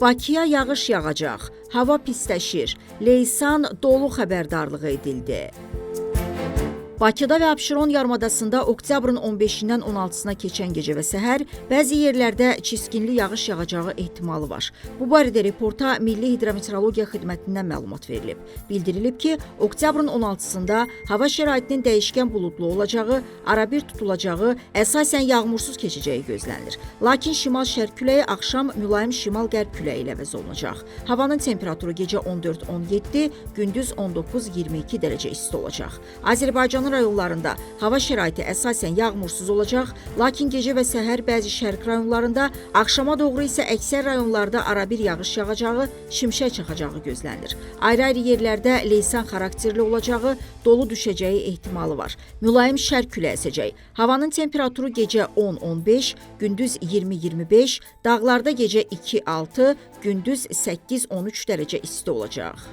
Bakıya yağış yağacaq, hava pisləşir, leysan dolu xəbərdarlığı edildi. Bakıda və Abşeron yarımadasında oktyabrın 15-dən 16-sına keçən gecə və səhər bəzi yerlərdə çiskinli yağış yağacağı ehtimalı var. Bu barədə Reporta Milli Hidrometeorologiya Xidmətindən məlumat verilib. Bildirilib ki, oktyabrın 16-sında hava şəraitinin dəyişkən buludlu olacağı, arabir tutulacağı, əsasən yağmursuz keçəcəyi gözlənilir. Lakin şimal-şərq küləyi axşam mülayim şimal-qərb küləyi ilə əvəz olunacaq. Havanın temperaturu gecə 14-17, gündüz 19-22 dərəcə isti olacaq. Azərbaycanın rayonlarında hava şəraiti əsasən yağmursuz olacaq, lakin gecə və səhər bəzi şərq rayonlarında, axşama doğru isə əksər rayonlarda arabir yağış yağacağı, şimşək çaxacağı gözlənilir. Ayrı-ayrı yerlərdə leysan xarakterli olacağı, dolu düşəcəyi ehtimalı var. Mülayim şərq küləyi əsəcək. Havanın temperaturu gecə 10-15, gündüz 20-25, dağlarda gecə 2-6, gündüz 8-13 dərəcə isti olacaq.